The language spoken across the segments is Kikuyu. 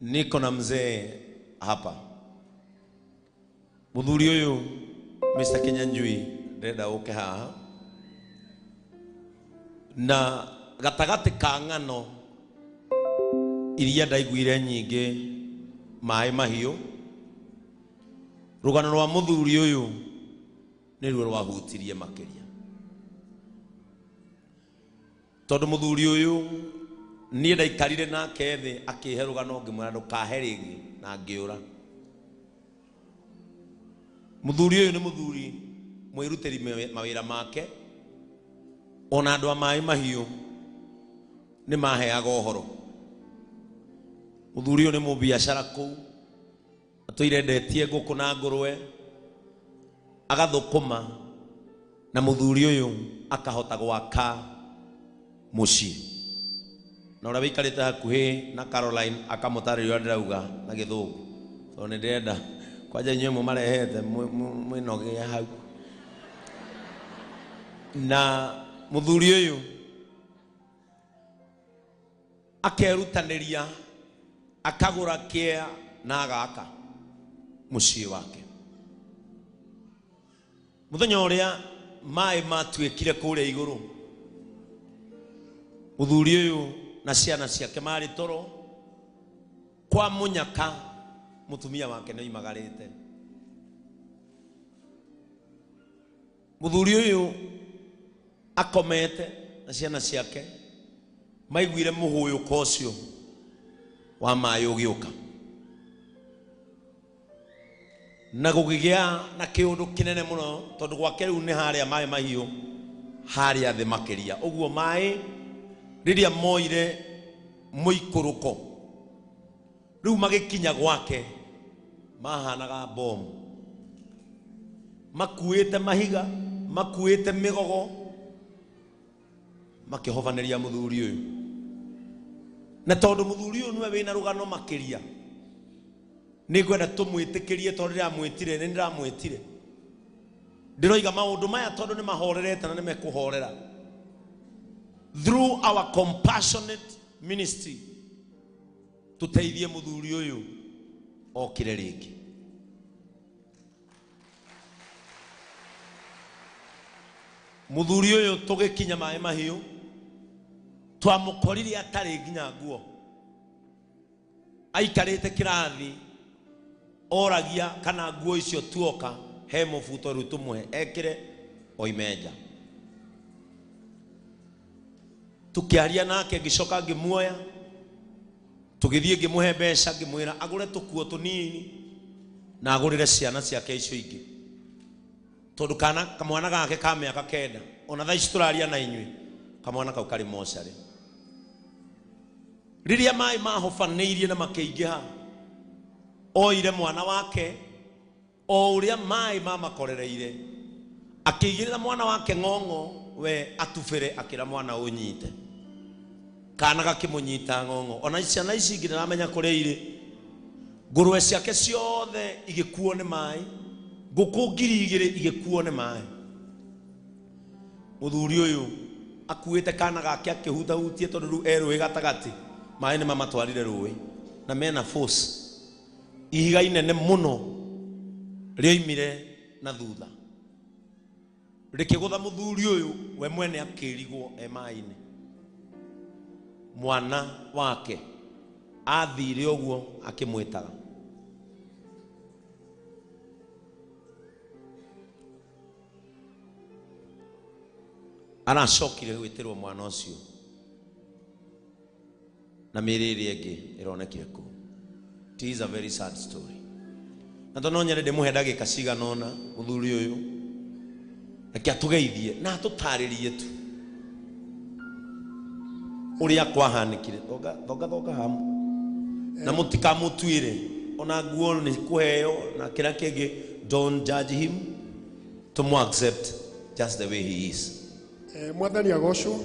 Niko na mzee hapa, muthuri uyu Mr. Kinyanjui, ndĩrenda ũke haha na gatagatĩ ka ng'ano iria ndaiguire nyingĩ maĩ mahiũ, rũgano rwa mũthuri ũyũ nĩruo rwahutirie makĩria, tondũ mũthuri ũyũ niĩ ndaikarire nake thĩ akĩhe rũgano, ngĩmwĩra ndũkahe rĩngĩ na ngĩũra. Mũthuri ũyũ nĩ mũthuri mwĩrutĩri mawĩra make, ona andũ a maĩ mahiũ nĩ maheaga ũhoro. Mũthuri ũyũ nĩ mũbiacara kũu, atũire endetie ngũkũ na ngũrwe, agathũkũma, na mũthuri ũyũ akahota gwaka mũciĩ. Na ũrĩa wĩikarĩte hakuhĩ na Caroline akamũtarĩria ũrĩa ndĩrauga na gĩthũngũ, tondũ nĩ ndĩrenda kwanja inyuĩ mũmarehete mwĩnogee hau. Na mũthuri ũyũ akerutanĩria akagũra kĩa na agaka mũciĩ wake. Mũthenya ũrĩa maĩ matuĩkire kũrĩa igũrũ, mũthuri ũyũ na ciana ciake marĩ toro kwa mũnyaka, mũtumia wake nĩ oimagarĩte. Mũthuri ũyũ akomete na ciana ciake maiguire mũhũyũko ũcio wa maĩ ũgĩũka, na gũkĩgĩa na kĩũndũ kĩnene mũno, tondũ gwake rĩu nĩ harĩa maĩ mahiũ harĩa thĩ makĩria. Ũguo maĩ rĩrĩa moire mũikũrũko rĩu magĩkinya gwake mahanaga bomu, makuĩte mahiga, makuĩte mĩgogo, makĩhobanĩria mũthuri ũyũ. Na tondũ mũthuri ũyũ nĩwe wĩna rũgano makĩria, nĩngwenda tũmwĩtĩkĩrie, tondũ ndĩramwĩtire, nĩ ndĩramwĩtire. Ndĩroiga maũndũ maya tondũ nĩ mahorerete na nĩ mekũhorera. Through our compassionate ministry, tũteithie mũthuri ũyũ okĩre rĩngĩ. Mũthuri ũyũ tũgĩkinya maĩ mahiũ twamũkorire atarĩ nginya nguo, aikarĩte kĩrathi oragia kana nguo icio tuoka he mũbuto rĩu tũmũhe ekĩre oime nja. Tũkĩaria nake, ngĩcoka ngĩmuoya, tũgĩthiĩ, ngĩmũhe mbeca, ngĩmwĩra agũre tũkuo tũnini na agũrĩre ciana ciake icio ingĩ, tondũ kana kamwana gake ka mĩaka 9, ona thaa ici tũraria na inyuĩ, kamwana kau karĩ mocarĩ. Rĩrĩa maĩ mahobanĩirie na makĩingĩha, oire mwana wake o ũrĩa maĩ mamakorereire, akĩigĩrĩra mwana wake ng'ong'o we atubĩre, akĩra mwana ũnyite. Kana gakĩmũnyita ng'ong'o. Ona ciana ici ingĩ ndaramenya kũrĩa irĩ. Ngũrwe ciake ciothe igĩkuo nĩ maĩ, ngũkũ 2000 igĩkuo nĩ maĩ. Mũthuri ũyũ akuĩte kana gake akĩhutahutia, tondũ rĩu e rũĩ gatagatĩ, maĩ nĩ mamatwarire rũĩ na mena force. Ihiga inene mũno rĩoimire na thutha rĩkĩgũtha mũthuri ũyũ, we mwene akĩrigwo e maĩ-inĩ. Mwana wake athire ũguo akĩmwĩtaga. Aracokire gwĩtĩrwo mwana ũcio na mĩĩrĩ ĩrĩa ĩngĩ ĩronekire kũu. It is a very sad story. Na tondũ no nyende ndĩmũhe ndagĩka cigana ũna mũthuri ũyũ, reke atũgeithie na atũtarĩrie tu ũrĩa kwahanĩkire. Thonga thonga thonga hamu na mũtikamũtuĩre, ona nguo nĩ kũheo na kĩrĩa kĩngĩ. Don't judge him, tũmũ accept just the way he is. Mwathani agocwo.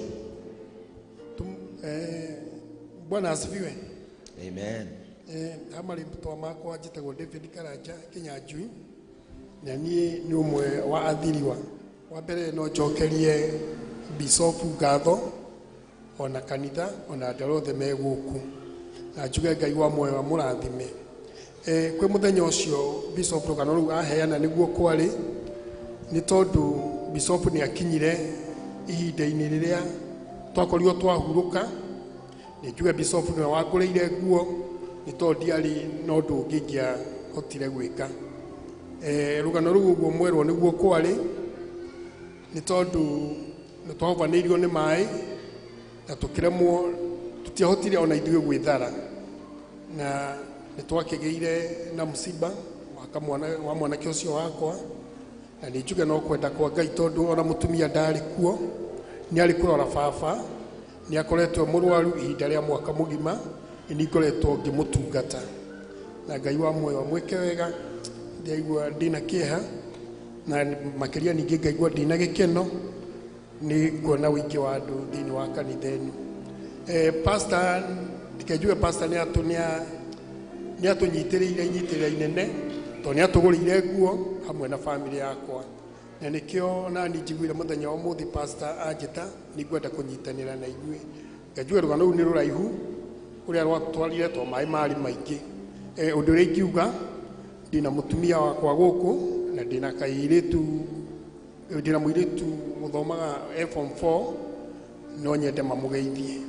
Bwana asifiwe. Amen. Ha marĩtwa makwa njĩtagwo David Karanja Kinyanjui, na niĩ nĩ ũmwe wa athiriwa. Wa mbere no njokerie bicobu ngatho, ona kanitha, ona andũ arĩa othe me gũkũ. Na njuge Ngai wa muoyo amũrathime. Kwĩ mũthenya ũcio Bishop rũgano rũu aheana nĩguo kwarĩ, nĩ tondũ Bishop nĩ akinyire ihinda-inĩ rĩrĩa twakorirwo twahurũka. Nĩ njuge Bishop nĩwe wangũrĩire nguo, nĩ tondũ ndiarĩ na ũndũ ũngĩ ingĩahotire gwĩka. Rũgano rũu ũguo mwerwo nĩguo kwarĩ, nĩ tondũ nĩ twahobanĩirio nĩ maĩ na tũkĩremwo, tũtiahotire ona ithuĩ gwĩthara, na nĩ twakĩgĩire na mũciba wa mwanake ũcio wakwa. Na nĩ njuge no kwenda kwa Ngai, tondũ ona mũtumia ndarĩ kuo, nĩ arĩ kũrora baba, nĩ akoretwo mũrwaru ihinda rĩa mwaka mũgima, nĩ ngoretwo ngĩmũtungata. Na Ngai wa muoyo amwĩke wega. Ndaigua ndĩna kĩeha, na makĩria ningĩ ngaigua ndĩna gĩkeno nĩ kuona ũingĩ wa andũ thĩinĩ wa kanitha ĩno. Pastor, reke njuge pastor nĩ atũnyitĩrĩire inyitĩrĩra inene, tondũ nĩ atũgũrĩire nguo hamwe na famĩlĩ yakwa, na nĩkĩo nani njiguire mũthenya wa ũmũthĩ pastor anjĩta nĩ ngwenda kũnyitanĩra na inyuĩ. Njuge rũgano rũu nĩ rũraihu ũrĩa rwatwarire, to maĩ marĩ maingĩ. Ũndũ ũrĩa ingiuga, ndĩna mũtumia wakwa gũkũ, na ndĩna kairĩtu, ndĩna mũirĩtu ũthomaga e form 4, no nyende mamũgeithie.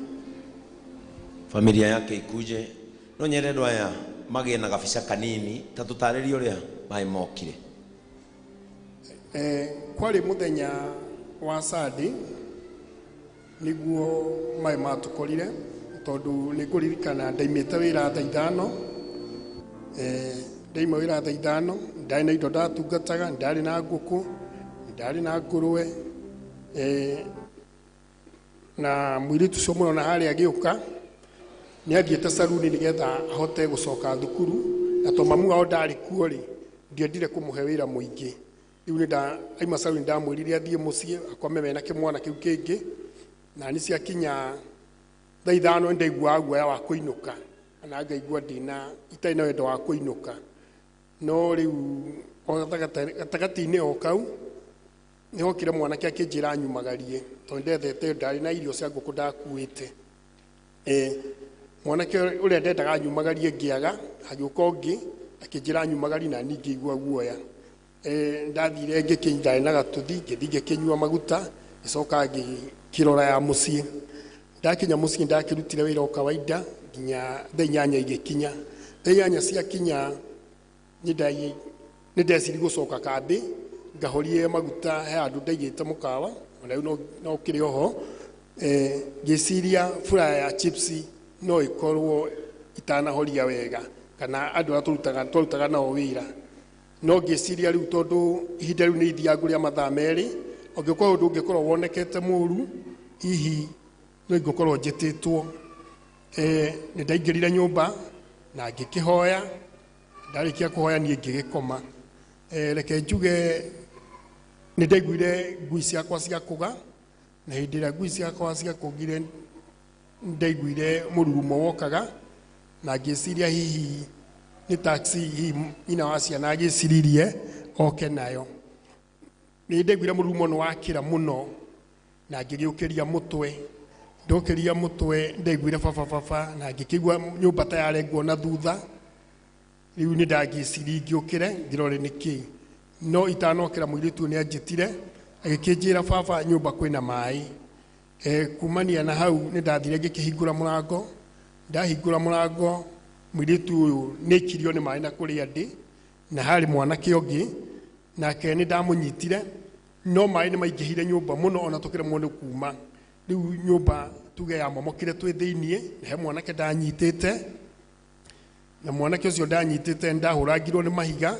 Familia yake ikuje. No nyende andũ aya magĩe na gabica kanini, ta tũtarĩrie ũrĩa maĩ mokire. Kwarĩ mũthenya wa Sunday nĩguo maĩ matũkorire, tondũ nĩ ngũririkana ndaimĩte wĩra thaa 5. Ndaima wĩra thaa 5, ndarĩ na indo ndatungataga, ndarĩ na ngũkũ, ndarĩ na ngũrwe, na mũirĩtu ũcio mũrona harĩa agĩũka nĩ athiĩte saruni nĩgetha ahote gũcoka thukuru, na to mamu wao ndarĩ kuo rĩ, ndiendire kũmũhe wĩra mũingĩ. Rĩu nĩ nda aima saruni, ndamwĩrire athiĩ mũciĩ akome mena kĩmwana kĩu kĩngĩ. Na nĩ ciakinya thaa 5, nĩ ndaiguaga guoya wa kũinũka, na ngaigua ndĩna itarĩ na wendo wa kũinũka. No rĩu o gatagatĩ-inĩ o kau nĩ hokire mwanake akĩnjĩra nyumagarie, tondũ ndethete, ndarĩ na irio cia ngũkũ ndakuĩte. Mwanake ũrĩa ndendaga nyumagarie ngĩaga, agĩũka ũngĩ akĩnjĩra nyumagarie, na niĩ ngĩigua guoya. Ndathire ngĩkĩ, ndarĩ na gatuthi, ngĩthiĩ ngĩkĩnyua maguta, ngĩcoka ngĩkĩrora ya mũciĩ. Ndakinya mũciĩ, ndakĩrutire wĩra o kawaida nginya thaa 8 igĩkinya. Thaa 8 ciakinya, nĩ ndeciri gũcoka kambĩ ngahorie maguta he handũ ndaigĩte mũkawa, ona rĩu no ũkĩrĩ oho. Ngĩciria fry ya chips no ĩkorwo itanahoria wega, kana andũ arĩa twarutaga nao wĩra. No ngĩciria rĩu, tondũ ihinda rĩu nĩ ithiangu rĩa mathaa 2, ũngĩkorwo ũndũ ũngĩkorwo wonekete mũru, hihi no ingĩkorwo njĩtĩtwo. Nĩ ndaingĩrire nyũmba na ngĩkĩhoya. Ndarĩkia kũhoya, niĩ ngĩgĩkoma. Reke njuge nĩ ndaiguire ngui ciakwa ciakũga, na hĩndĩ ĩrĩa ngui ciakwa ciakũgire, ndaiguire mũrurumo wokaga, na ngĩciria hihi nĩ taxi, hihi nyina wa ciana agĩciririe oke nayo. Nĩ ndaiguire mũrurumo nĩ wakĩra mũno, na ngĩgĩũkĩria mũtwe. Ndokĩria mũtwe, ndaiguire baba baba, na ngĩkĩigua nyũmba ta yarengwo na thutha. Rĩu nĩ ndangĩciria ingĩũkĩre ngĩrore nĩ kĩĩ, no itanokĩra, mũirĩtu ũyũ nĩ anjĩtire agĩkĩnjĩra, "Baba, nyũmba kwĩna maĩ." Kumania na hau, nĩ ndathire ngĩkĩhingũra mũrango. Ndahingũra mũrango, mũirĩtu ũyũ nĩ aikirio nĩ maĩ na kũrĩa ndĩ, na harĩ mwanake ũngĩ nake nĩ ndamũnyitire, no maĩ nĩ maingĩhire nyũmba mũno, ona tũkĩremwo nĩ kuma. Rĩu nyũmba tuge yamomokire twĩ thĩiniĩ, na he mwanake ndanyitĩte, na mwanake ũcio ndanyitĩte ndahũrangirwo nĩ mahiga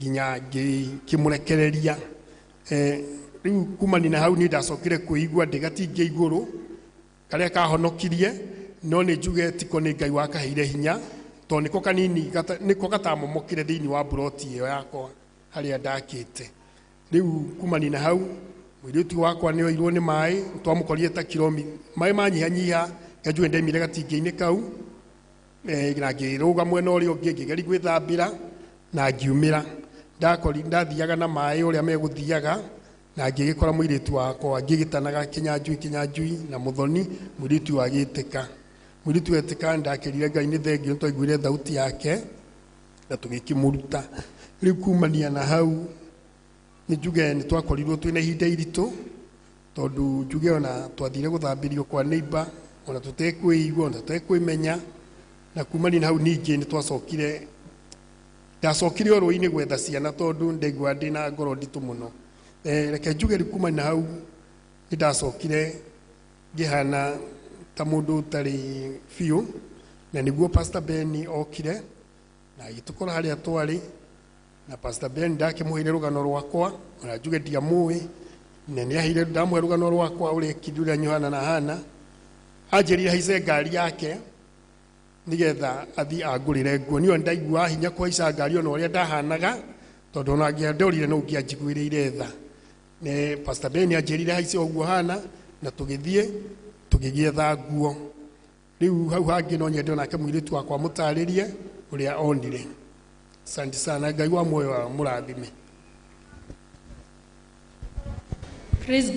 nginya ngĩkĩmũrekereria. Rĩu kumania na hau, niĩ ndacokire kwĩigua ndĩ gatingĩ igũrũ karĩa kahonokirie, no nĩ njuge tiko nĩ Ngai wakaheire hinya, tondũ nĩko kanini nĩko gatamomokire thĩinĩ wa mburoti ĩyo yakwa harĩa ndakĩte. Rĩu kumania na hau, mũirĩtu wakwa nĩ oirwo nĩ maĩ, twamũkorire ta kiromi maĩ manyihanyiha. Njuge ndaimire gatingĩ-inĩ kau, na ngĩrũga mwena ũrĩa ũngĩ, ngĩgeria gwĩthambĩra na ngiumĩra. Ndakori ndathiaga na maĩ ũrĩa megũthiaga, na ngĩgĩkora mũirĩtu wakwa ngĩgĩtanaga Kĩnyanjui, Kĩnyanjui na Mũthoni, mũirĩtu ũyũ agĩtĩka. Mũirĩtu etĩka ndakĩrire Ngai nĩ thengio nĩ twaiguire thauti yake na tũgĩkĩmũruta. Rĩu kumania na hau nĩ njuge nĩ twakorirwo twĩna ihinda iritũ, tondũ njuge ona twathire gũthambĩrio kwa neighbor ona tũtekwĩigua ona tũtekwĩmenya. Na kumania na hau ningĩ nĩ twacokire, ndacokire o rũĩ-inĩ gwetha ciana tondũ ndaiguaga ndĩna ngoro nditũ mũno. Reke njuge rĩu kumania na hau nĩ ndacokire ngĩhana ta mũndũ ũtarĩ biũ, na nĩguo Pastor Ben okire na agĩtũkora harĩa twarĩ. Na Pastor Ben ndakĩmũheire rũgano rwakwa, ona njuge ndiamũĩ, na nĩ aheire, ndamũhe rũgano rwakwa ũrĩa ekire, ũrĩa nyohana na hana. Anjĩrire haice ngari yake nĩgetha athiĩ angũrĩre nguo. Niĩ ndaiguaga hinya kũhaica ngari ona ũrĩa ndahanaga, tondũ ona angĩandorire no ũngĩanjiguĩrĩire tha. Ne Pastor Ben anjĩrire haice ũguo hana, na tũgĩthiĩ tũgĩgĩetha nguo. Rĩu hau hangĩ no nyende onake mũirĩtu wakwa mũtarĩrie ũrĩa onire. Asante sana, Ngai wa muoyo amũrathime. Praise.